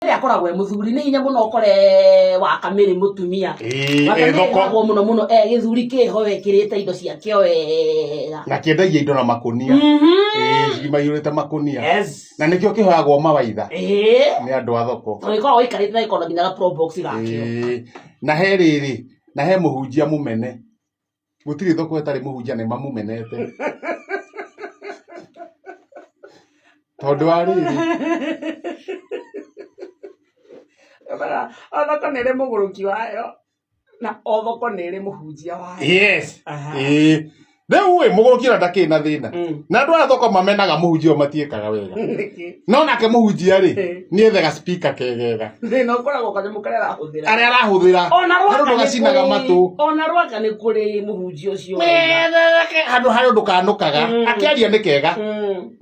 Ĩrĩa akoragwo e mũthuri nĩ hinya mũno ũkore wa kamĩrĩ mũtumia. Ĩĩ, Wa ĩ kamĩrĩ thoko ĩkoragwo mũno mũno e gĩthuri kĩho wekĩrĩte indo ciake o wega. Na kĩendagia indo na makũnia. Ĩĩ, maiyũrĩte makũnia. Yes. Na nĩkĩo kĩhoyagwo mawaitha Ĩĩ. nĩ andũ a thoko. Tondũ gĩkoragwo gĩikarĩte na gĩkoragwo nginya ga probox gakĩo. Ĩĩ. Na he rĩrĩ, na he mũhunjia mũmene. Gũtirĩ thoko ĩtarĩ mũhunjia nĩ mamũmenete. Tondũ wa rĩrĩ, O thoko nĩ ĩrĩ mũgũrũki wayo na o thoko nĩ ĩrĩ mũhunjia wayo. Yes. Aha. Ĩĩ. Rĩu ĩ mũgũrũki ona ndakĩrĩ na thĩna. Na andũ aya thoko mamenaga mũhunjia ũyũ matiĩkaga wega. Nĩkĩ? No nake mũhunjia rĩ, Ĩĩ. nĩ ethaga speaker kegega. Thĩna ũkoragwo kanyamũ karĩa arahũthĩra. Karĩa arahũthĩra. Ona Harĩ rwaka ũndũ nĩ gacinaga kũrĩ matũ. ona rwaka nĩ kũrĩ mũhunjia ũcio. Wega, handũ harĩ ũndũ kanũkaga. Akĩaria nĩ kega.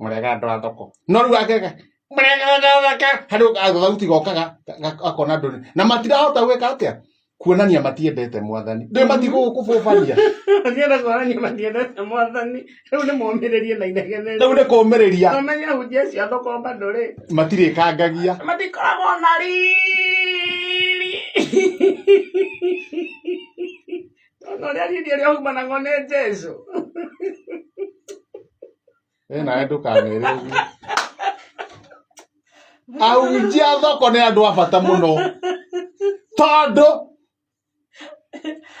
Mũrega andũ a thoko. No rĩu akega. Mũrega andũ a thoko. Harĩ gathauti gokaga gakona andũ na matirahota gwĩka atĩa? Kuonania matiendete mwathani. Ndũĩ matigũgũkũbũbania. Matienda kuonania matiendete mwathani. Rĩu nĩ momĩrĩrie na inegene. Rĩu nĩ kũmĩrĩria. Ũmenye ahunjia acio a thoko bado rĩ. Matirĩkangagia. Matikoragwo na riri. Ona ũrĩa riri ũrĩa umanagwo nĩ Jesu. We nawe ndũkamere ũguo. Ahunjia a thoko nĩ andũ a bata mũno tondũ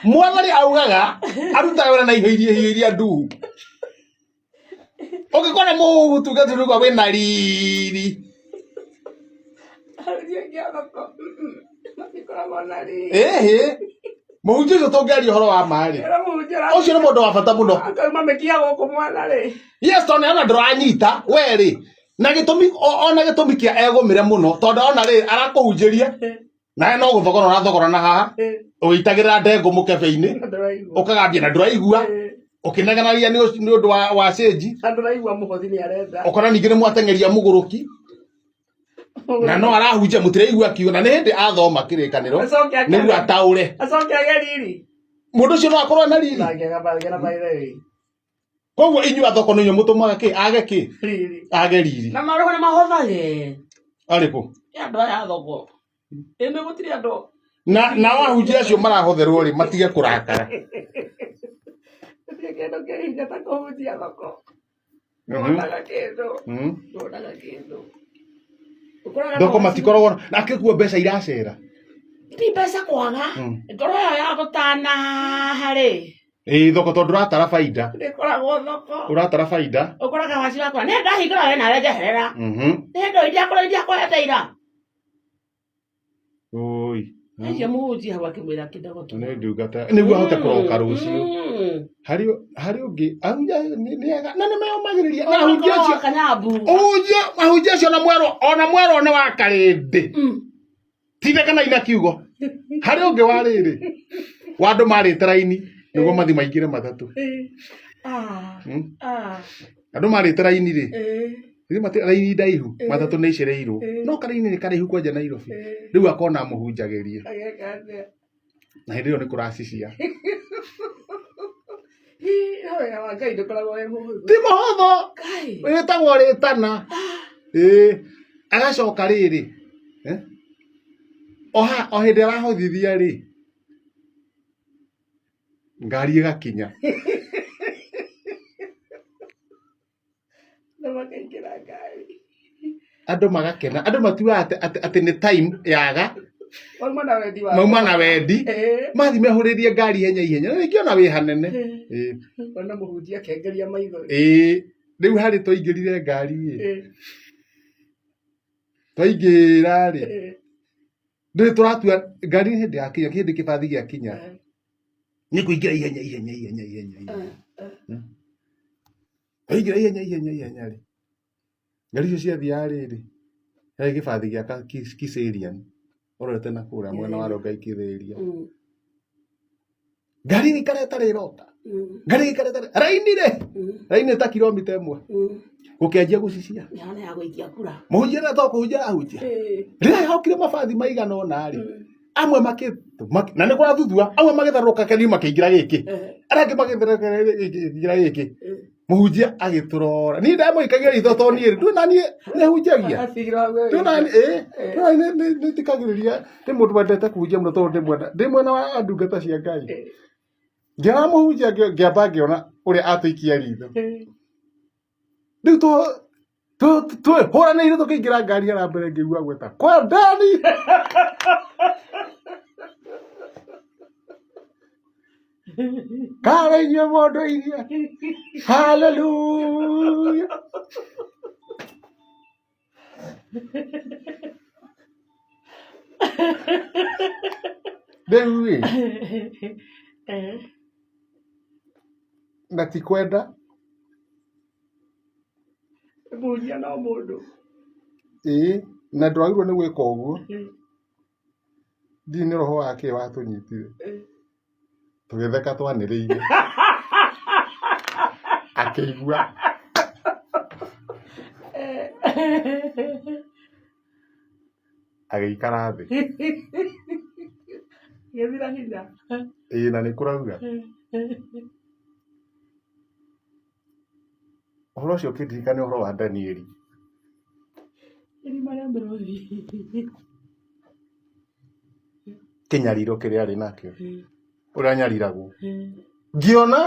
mwathani augaga arutaga wĩra na indo iria irio iria nduhu. Ũngĩkona mũtungatĩri ũguo wĩna riri Ahunjia aingĩ a thoko matikoragwo na riri. ĩhĩ mũhunjia ũcio tũngĩaria ũhoro wa ma rĩ Ĩra mũhunjia ũcio nĩ mũndũ wa bata mũno. Akauma mĩkiha gũkũ mwana rĩ. Yes, tondũ nĩarona ndũranyita we rĩ na gĩtũmi ona gĩtũmi kĩa egũmĩre mũno tondũ ona rĩ arakũhunjĩria nawe no gũthogora ũrathogora na haha ũgĩitagĩrĩra ndengũ mũkebe-inĩ Ndũraigua. ũkagambia na ndũraigua ũkĩnegenagia nĩ nĩ ũndũ wa wa cĩnji Na ndũraigua mũhothi nĩ arenda. ũkona ningĩ nĩ mwateng'eria mũgũrũki na no arahunjia mũtiraigua akiuga na nĩ hĩndĩ athoma kĩrĩkanĩro Acoke akene. nĩguo ataũre Acoke agĩe riri. mũndũ ũcio no akorwo na riri Nake agabagĩra by the way. koguo inyuĩ athoko nĩ inyuĩ mũtũmaga kĩ age kĩ Riri. age riri Na marũa nĩ mahothage. arĩkũ Ĩ andũ aya a thoko. Ĩ nĩ gũtirĩ andũ na nao ahunjia acio marahotherwo rĩ matige kũrakara Gũtirĩ kĩndũ kĩ hinya ta kũhunjia thoko. Nduonaga kĩndũ. Nduonaga kĩndũ. Ũkoraga thoko no matikoragwo na akĩkuo mbeca iracera ti mbeca kwaga. Ngoro ĩyo ya gũtana harĩ. Ĩĩ thoko tondũ ũratara baida Ndĩkoragwo thoko. ũratara baida Ũkoraga wacira akora nĩ ndahingũra we nawe njeherera. Nĩ ndo iria kũrĩa iria kũhete ira. Oi. Acio mũhunjia hau akĩmwĩra kidogo tu. Nĩ ndungata nĩguo ahote kũroka rũciũ. Harĩ harĩ ũngĩ ahunjia nĩ nĩ ega na nĩ meyũmagĩrĩria na ahunjia acio Kanyambu. ahunjia ahunjia acio ona mwerwo ona mwerwo nĩ wa karĩndĩ. Tinde kana ina kiugo. Harĩ ũngĩ wa rĩrĩ wa andũ marĩte raini nĩguo mathi maingĩre matatũ. Ah. Ah. Andũ marĩte raini rĩ Rĩu raini ndaihu matatũ nĩ icereirwo no karaini nĩ karaihu kwanja Nairobi rĩu akona amũhunjagĩrie Ageka atĩa? na hĩndĩ ĩyo nĩ kũracicia Hi, no wĩra wa Ngai ndũkoragwo wĩ mũhũthũ. ti mũhũthũ Kai. wĩtagwo rĩtana ĩĩ agacoka rĩrĩ eh? o ha- o hĩndĩ arahothithia rĩ ngari ĩgakinya Na makaingĩra ngari. Andũ magakena, andũ matiugaga atĩ, atĩ, atĩ nĩ time yaga, Mauma na wendi wa. mauma na wendi, Ĩĩ. mathiĩ mehũrĩrie ngari ihenya ihenya, na rĩngĩ ona wĩ hanene. Ĩĩ. Ona mũhunjia akengeria maitho. Ĩĩ. Rĩu harĩ twaingĩrire ngari ĩ, Ĩĩ. twaingĩra rĩ, Ĩĩ. ndũĩ tũratua ngari nĩ hĩndĩ yakinya, hĩndĩ kĩbathi gĩakinya, Ĩĩ. nĩ kũingĩra ihenya ihenya ihenya ihenya ihenya. Waingĩra ihenya ihenya ihenya rĩ, ngari icio ciathiaga rĩrĩ, he gĩbathi gĩa Kiserian ũrorete na kũrĩa mwena wa Rongai Kĩthĩria. Ngari ĩgĩikara ĩtarĩ ĩroka, ngari ĩgĩikara ĩtarĩ raini rĩ, raini ta kilomita ĩmwe gũkĩanjia gũcicia. Mĩhano ya gũikia kura. Mũhunjia na to kũhunjia arahunjia. Rĩrĩa hokire mabathi maigana ũna rĩ, amwe makĩ na nĩ kũrathuthua, amwe magĩtharũrũka keni makĩingĩra gĩkĩ, arĩa angĩ magĩtharũrũka gĩkĩ. Mũhunjia agĩtũrora. Niĩ ndamũikagia ritho tondũ niĩ ndũ na niĩ nĩhunjagia. Ndũ na niĩ ndũ na niĩ nĩthikagĩrĩria ndĩ mũndũ wendete kũhunjia mũno tondũ ndĩ mwena ndĩ mwena wa ndungata cia Ngai. Ngĩona mũhunjia ngĩamba ngĩona ũrĩa atũikia ritho. Rĩu twĩhũranĩire tũkĩingĩra ngari hara mbere ngĩigua gwĩta kwendeni. Kare inyuĩ mũndũ iria. Hallelujah. Rĩu rĩ, na ti kwenda Mũhunjia no mũndũ. Ĩĩ na ndwagĩrĩirwo nĩ gwĩka ũguo. Ndiũĩ nĩ roho wa kĩ watũnyitire. Tũgĩtheka twanĩrĩire. Akĩigua. Agĩikara thĩ. Gĩthira hinya. Ĩĩ na nĩ kũraura. Ũhoro ũcio ũkĩndirikania ũhoro wa Danieli. Irima rĩa mĩrũthi. Kĩnyariro kĩrĩa arĩ nakĩo. Ũrĩa anyariragwo. Ngĩona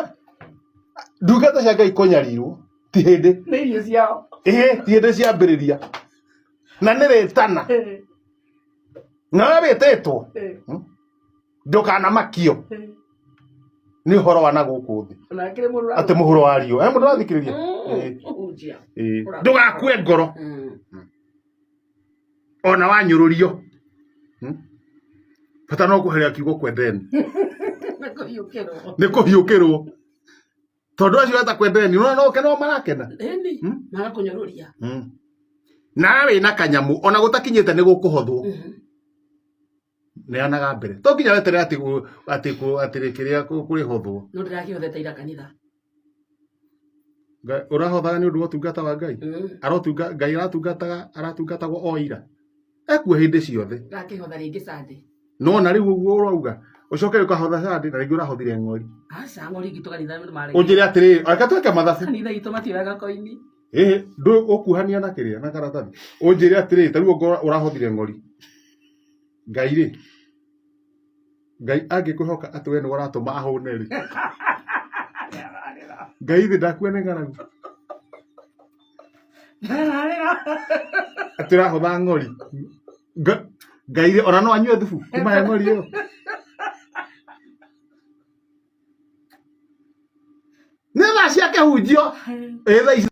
ndungata cia Ngai kũnyarirwo ti hĩndĩ. Nĩ irio ciao. Ĩĩ ti hĩndĩ ciambĩrĩria. Na nĩ rĩtana. Na we wĩtĩtwo. Ndũkanamakio nĩ ũhoro wa na gũkũ thĩ. Atĩ mũhuro wa riũa. He mũndũ ũrathikĩrĩria? Ĩĩ. Ndũgakue ngoro. Ona wanyũrũrio. Bata no kweheria kiugo kwendeni. Nĩ kũhiũkĩrwo. Tondũ acio weta kwendeni, no no no marakena. Ĩni, magakũnyũrũria. Nawe wĩna kanyamũ ona gũtakinyĩte nĩ gũkũhothwo. Neanaga mbere. To nginya weterere atĩ atĩ atĩ kĩrĩa kũrĩhothwo. No ndĩrakĩhothete ira kanitha. Ũrahothaga nĩ ũndũ wa ũtungata wa Ngai? Arotunga Ngai aratungataga aratungatagwo o ira. Ekuo hĩndĩ ciothe. Ndakĩhotha rĩngĩ Sunday. No na rĩu ũguo ũrauga ũcoke ũkahotha Sunday na rĩngĩ ũrahothire ng'ori. Aca ng'ori itũ kanitha nĩ marĩ. Ũnjĩre atĩrĩrĩ, reke twĩke mathabu. Kanitha itũ matioyaga koini. Ĩhĩ, ndũ ũkuhania na kĩrĩa na karatathi. Ũnjĩre atĩrĩrĩ, ta rĩu ongorwo ũrahothire ng'ori. Ngai rĩ, Ngai angĩkwĩhoka atĩ we nĩwe ũratũma ahũne rĩ. Ngai thĩ ndakua nĩ ng'aragu. Atĩ ũrahotha ng'ori. Ngai rĩ, ona no anyue thubu kuma he ng'ori ĩyo. Nĩ thaa cia kĩhunjio. Ĩ thaa ici.